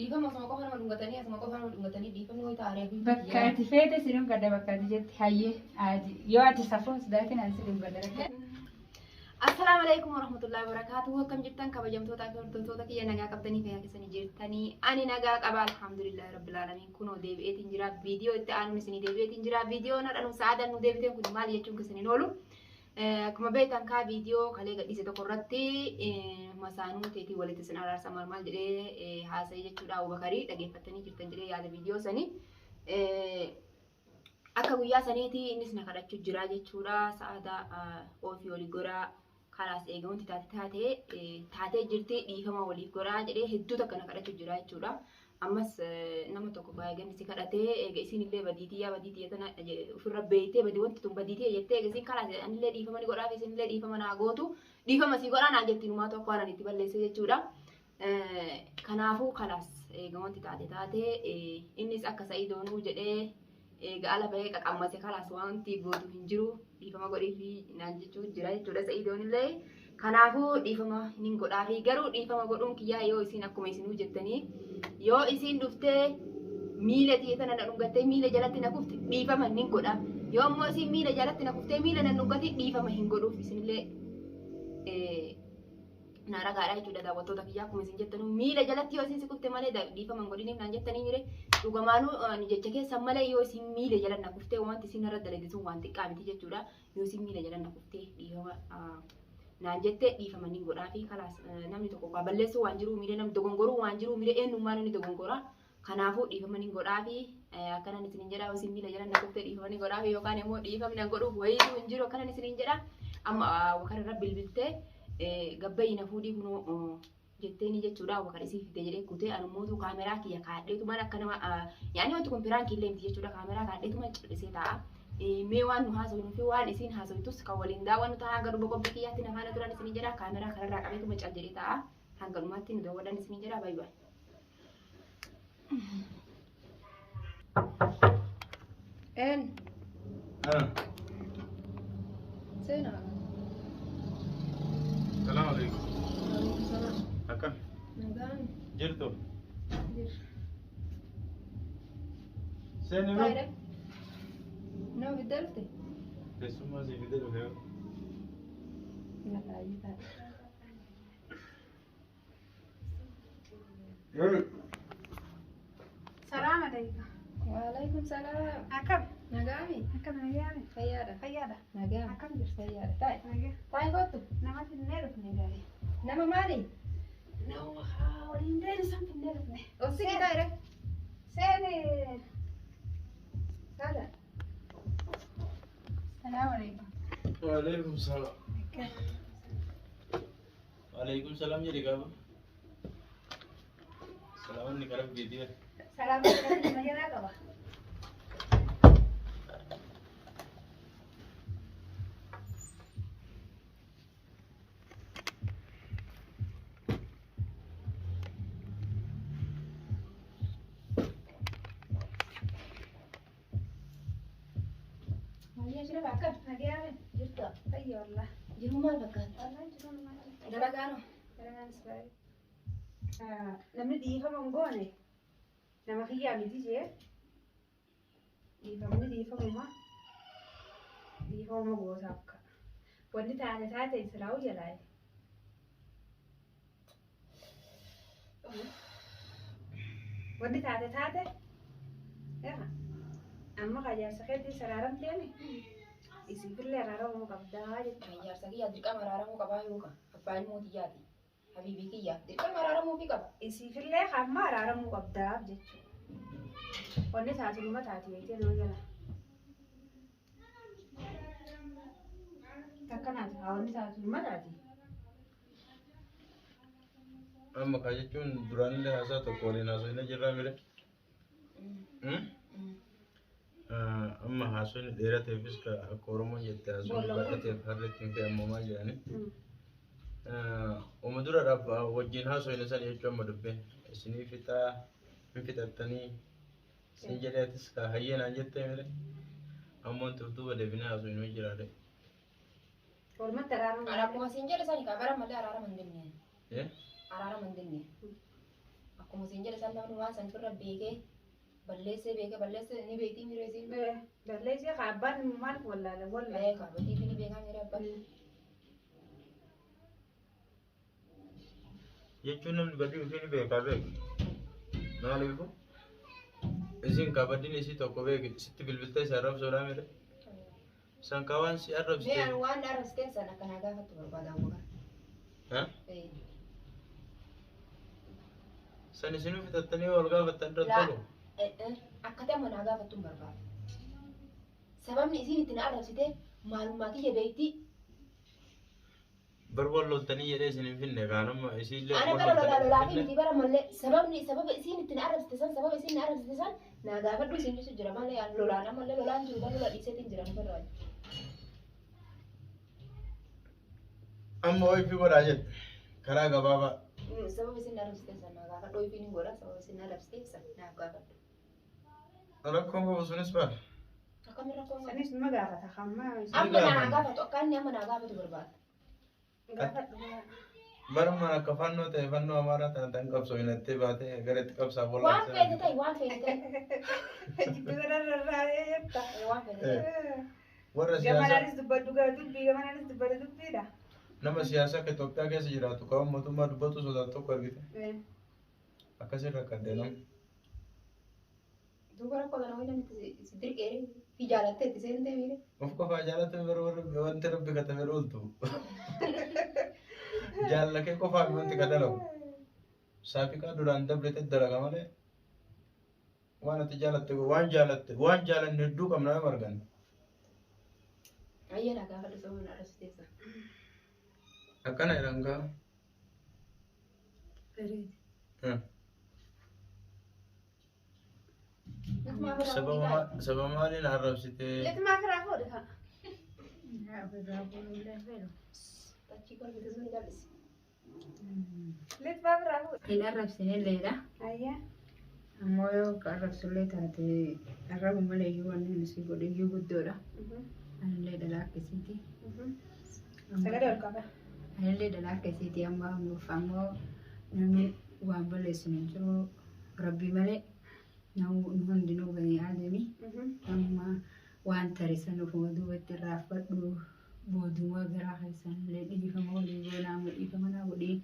Dhiifama osuma qofa nama dhungatanii asuma qofa nama dhungatanii dhiifamni wayii taa'ee fi Bakka ati feete si dhungadha bakka ati jette hayyee ati yoo ati safuu hin sodaatin ani si dhungadha rakkoo. Assalaamu alaikum warahmatullahi wabarakatuh. Akkam jirtan kabajamtoota fi hordoftoota kiyya nagaa qabdanii fayyaa keessanii jirtanii. Ani nagaa qaba alhamdulillahi rabbil alamin. Kunoo deebi'eetiin jira. Viidiyoo itti aanuun isinii deebi'eetiin jira. Viidiyoon har'a nu sa'aadan nu deebiteen kun maal jechuun keessan hin oolu. Akkuma beektan kaa viidiyoo kalee gadhiise tokko irratti masaanuu teetii walitti isin araarsa maal maal jedhee haasa'e jechuudha Abubakarii dhageeffattanii jirtan jedhee yaada viidiyoo sanii. Akka guyyaa saniiti innis na kadhachuu jira jechuudha. Sa'aadaa ofii olii goraa kalaas eega wanti taate taate taatee jirti dhiifama waliif goraa jedhee hedduu takka na kadhachuu jira jechuudha. Ammas nama tokko baay'ee si kadhatee eega isiin illee badii tiyyaa badii tiyya tana ofirra beektee badii wanti tun badii tiyya jettee eega isiin kalaas anillee dhiifama ni godhaaf isin illee dhiifama naa gootu dhiifama sii godhaa naan jetti numaa tokko waan ani itti balleesse jechuudha. Kanaafuu kalaas eega wanti taate taate innis akka Sa'idoonuu jedhee eega ala bahee qaqammase kalaas wanti gootu hin jiru dhiifama godhiifi naan jechuu jira jechuudha Sa'idoon illee. Kanaafuu dhiifama nin godhaafi garuu dhiifama godhuun kiyyaa yoo isin akkuma isinuu jettanii yoo isiin dhuftee miila tiyya tana na dhungattee miila jalatti na kufte dhiifama nin godha. Yoo immoo isiin miila jalatti na kuftee miila na dhungatiin dhiifama hin godhuuf isinillee na ragaadha jechuudha daawwattoota kiyyaa akkuma isin jettanu miila jalatti yoo isin si kufte malee dhiifama hin godhiniif naan jettanii mire dhugamaanuu ani jecha keessan malee yoo isin miila jala na kuftee wanti isin irra dalagde sun waan xiqqaa miti jechuudha yoo isin miila jala na kuftee dhiifama naan jette dhiifama nin godhaafi kalaas namni tokko waa balleessuu waan jiruu miire namni dogongoruu waan jiruu miire eenyummaa namni dogongora kanaafuu dhiifama nin godhaafi akkanan isinin jedha yoo isin miila jala na kuftee dhiifama nin godhaafi yookaan immoo dhiifamni an godhuuf wayiitu hin jiru akkanan isinin jedha amma wakara irra bilbiltee gabbayyi na fuudhii kunoo jetteeni jechuudha Abubakar isii fidde jedhee kutee anummootu kaameraa kiyya kaadheetumaan akka nama yaani wanti kun piraankii illee miti jechuudha kaameraa kaadheetumaan callisee taa'a. Mee waan nu haasofnu fi waan isiin haasoftus kan waliin daawwannu ta'a hanga dhuma qophii kiyyaatti na faana turan isiniin jedha kaameraa kanarraa qabeetuma cal jedhee taa'a hanga dhumaatti nu daawwadhan isiniin jedha baay'ee baay'ee. En. Ah. Seenaa. Salaam alaikum. Akkam? Nagaan. Jirtu? Jirra. Seeni mee? Faayida. Nama fiddee dhufte? Teessummaa sii fidee dhufe. Lallaayyii taate. Salaam alaikum. Waalaikum salaam. Akkam? Nagaami. Akkam nagaami? Fayyaadha. Fayyaadha. Nagaa. Akkam jirtu? Fayyaadha. Taa'e. Nagaa. Taa'e kottu. Nama finnee dhufne gaarii. Nama maali? Nama haa waliin deemu san finnee dhufne. Obsi taa'e. Seeni. Saada. Salaam alaikum. Waalaikum salaam. Akkam? Waalaikum salaam jedhi qaba. Salaamanni karaa geetiya. Salaam alaikum. Nagaa qaba. Fayyaa jira bakka. Nagaami. Jirta. Fayya wallah. Jiru maal fakkaata? Wallah jiru namaa jirtu. Dalagaanoo. Dalagaanis baay'ee. Namni dhiifama hin goone nama kiyyaa miti jee dhiifamni dhiifamuma dhiifamuma goota akka wanni taate taate silaa'u jalaaye. Wanni taate taate amma kaa jaarsa keetii saraaramteemi isiifillee araaramuu qabdaa jechuudha. Jaarsa kiyyaa dirqama araaramuu qabaa yookaan abbaa ilmoo tiyyaati. Habiibii kiyyaa dirqama araaramuufii qaba. Isiifillee hamma araaramuu qabdaaf jechuudha. Wanni taatu numa taati beektee nama jala. Takkanaati haa wanni taatu numa taati. Amma kaa jechuun duraanillee haasaa tokko waliin haasofnee jirraa mire. Amma haasofni dheerateefis ka akka Oromoon jette haasofni bal'ateef harreetti hin fe'amu maal jedhani. Uma dura dhaabba wajjin haasofne san jechuun amma dubbiin isinii fixaa hin fixattanii sin jedhee atis ka hayyee naan jettee mire. Amma wanti of duuba deebinee haasofnu jiraate. Walumatti araaramuu. Ani akkuma siin jedhe sani kaa bara malee araarama hin jenne. Eh? Araarama hin jenne. Akkuma isin jedhe san namni waan san ofirra beekee balleessee beekee balleessee ni beektii miira isiin. Balleessee kaa abbaan maaliif wallaale wallaale. Ee kaabbatii fi ni beekaa miira abbaan. Jechuun namni badii ofii ni beekaa beeku. Maaliifuu? Isin kaa badiin isii tokko beeki sitti bilbiltee si arrabsuudhaa mire. San kaa waan si Mee arrabsite. ani waan arrabsiteen san akkanaa gaafattu barbaada amma kana. Ha? Ee. San isinuu fitattanii wal gaafattan irra Laa tolu. akkati amma naa gaafattu hin barbaadu. Sababni isiin itti na arrabsite maalummaa kiyya beektii. Bar wal loltanii jedhee isin hin finne kaan amma isiillee Ana wal bara lolaa loltanii lolaa hin fi finne. miti bara mallee sababni sababa isiin itti na arrabsite san sababa isiin na arrabsite san naa gaafadhu isin jechu jira malee ani lolaan ammallee lolaan jiru bara lola dhiiseetiin jira nu barbaadu. Amma wayii godhaa jette karaa gabaabaa. Sababa isiin na arrabsite san naa gaafadhu ofiin hin godha sababa isiin na arrabsite san naaf gaafadhu. Rakkoon qabu sunis bara. Akkamiin rakkoon qabu? Sanis numa gaafata hamma Amma naa gaafanna. gaafatu akka inni amma naa gaafatu barbaada. gaafadhu. Barumaan akka fannoo ta'e fannoo amaaraa ta'an tan qabsoo hinattee baatee gareetti qabsaa Waan bolla. feete ta'e waan feete ta'e. Jidduu kanarra jetta. Waan feete ta'e. Warra siyaasaa Gamanaanis dubbadhu gara dubbii gamanaanis dubbadhu dubbiidha. nama siyaasaa akka Itoophiyaa keessa jiraatu qaama mootummaa dubbatu sodaatu tokko argite. Akkasii rakkadde namni. Duuba rakkoo kana wayii namni si dirqee fi jaalattee itti seentee miire. Of qofaa jaalatu yeroo warri wanti rabbi katabee ooltu. Jaallakee qofaa fi wanti kadalagu. Saafiqaa duraan dabrete dalaga malee waan ati jaalatte waan jaalatte waan jaalanne hedduu qabna nama arganne. Ayya naa gaafadhu sababa na arrabsite san. Akkana jedhan gaa. Sababa maaliin arrabsitee? Litimaa firaa fuudhe kaa. Tachii kolfite sun jal'isi. Litimaa firaa fuudhe. Hin arrabsinilleedha. Ayyaa. Ammoo yoo akka arrabsullee taate arrabu malee iyyuu wanni nu si godhe iyyuu guddoodha. Anillee dhalaa akkasiiti. Sagalee ol qaba. Anillee dhalaa akkasiiti amma ammuuf ammoo namni waan balleessu hin jiru rabbi malee nu hundinuu bani aadami. Amma waan tare san ofuma duubatti irraanfadhu booduma garaa keessanillee dhiifama walii goonaa dhiifama naa godhii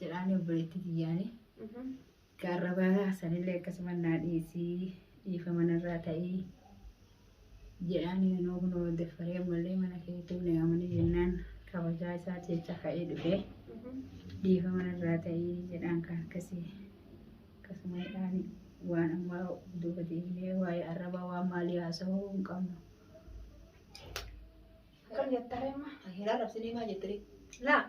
jedhaanii obboleettii xiyyaanii. Gaarrabaa sanillee akkasuma naa dhiisii dhiifama narraa ta'ii jedhaanii nuu kunoo deffaree ammallee mana keetuu na yaamanii jennaan kabajaa isaa jecha ka'ee dhufee dhiifama narraa ta'ii jedhaan kan akkasii akkasuma jedhaanii waan ammaa duuba deemnee waa'ee arrabaa waan maalii haasa'uu hin qabnu. Akkam jettaa reema? Hin arrabsinee maa jettire? Laa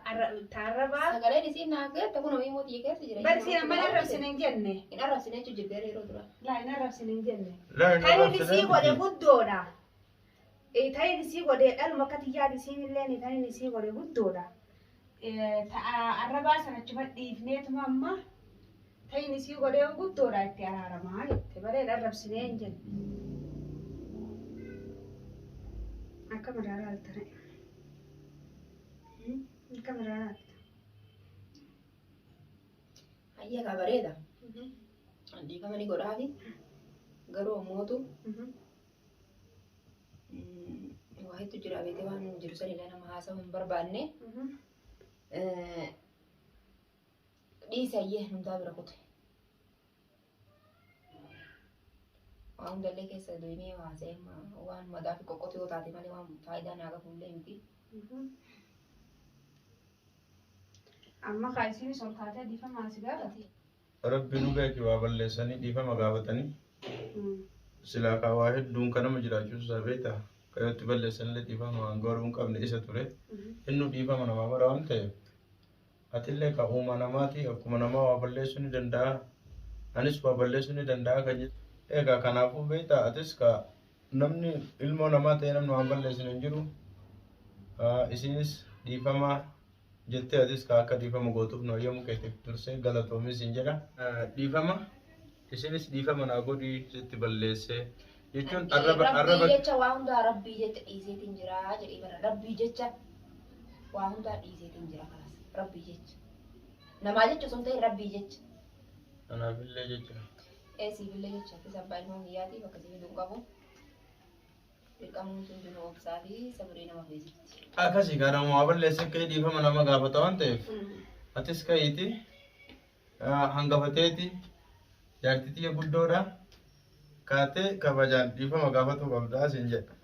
taarrabaa. Sagaleen isiin naa geette kun ho'i mootii keessa jira. Bari siin amma hin arrabsine hin jenne. Hin arrabsine jechuun jibbeera yeroo dura. Laa hin arrabsine hin jenne. Laa hin Tayin arrabsine isii godhe guddoodha. Tayin isii godhe dhaluma akka xiyyaati isiin illee tayin isii godhe guddoodha. Arrabaa sana achuma dhiifneetuma amma tayin isii godhe guddoodha itti araaramaa jette. Baree arrabsinee hin jenne. Akka madaalaa altare. Akka madaalaa alta. Ayya kaa bareeda. Dhiifama ni godhaafi. Garuu ammootu waa hedduu jira beekee waan jiru sanillee nama haasa'uu hin barbaanne. Dhiisi ayyee numtaa bira kute. Waan hundallee keessa deemee haasa'ee waan madaa fi qoqqotu yoo taate malee waan faayidaa naa qabullee miti. Amma kaa isiinis ol kaatee dhiifama asii gaafate. Rabbi nu beeki waa balleessanii dhiifama gaafatanii silaa kaa waa hedduun kan nama jiraachisu isaa beektaa kayyootti balleessanillee dhiifama waan garuu hin qabne isa ture inni dhiifama namaa bara waan ta'eef atillee ka uuma namaati akkuma namaa waa balleessuu ni danda'a anis waa balleessuu ni danda'a kan jedhu egaa kanaafuu beektaa atis ka namni ilmoo namaa ta'e namni waan balleessine hin jiru isinis dhiifama jettee atis ka akka dhiifama gootuuf nu hayyamu keetiif dursee galatoomis hin jedha. Dhiifama isinis dhiifama naa godhii sitti balleessee jechuun arraba Rabbii arraba jecha waa hundaa rabbii jecha dhiiseetiin jira jedhee bara rabbii jecha waa hundaa dhiiseetiin jira kanas rabbii jecha namaa jecha osoo hin ta'in rabbii jecha. Anaafillee jecha. Ee siifillee jecha atis abbaa ilmoo kiyyaatiif akkasii fiduu hin qabu. Dirqamni sun jiru obsaa fi sabrii nama feesisti. Akkasii kaa nama waa balleesse ka'ee dhiifama nama gaafata waan ta'eef atis ka'iiti hangafateeti jaartii tiyya guddoodha kaatee kabajaan dhiifama gaafatuu qabdaa siin jedha.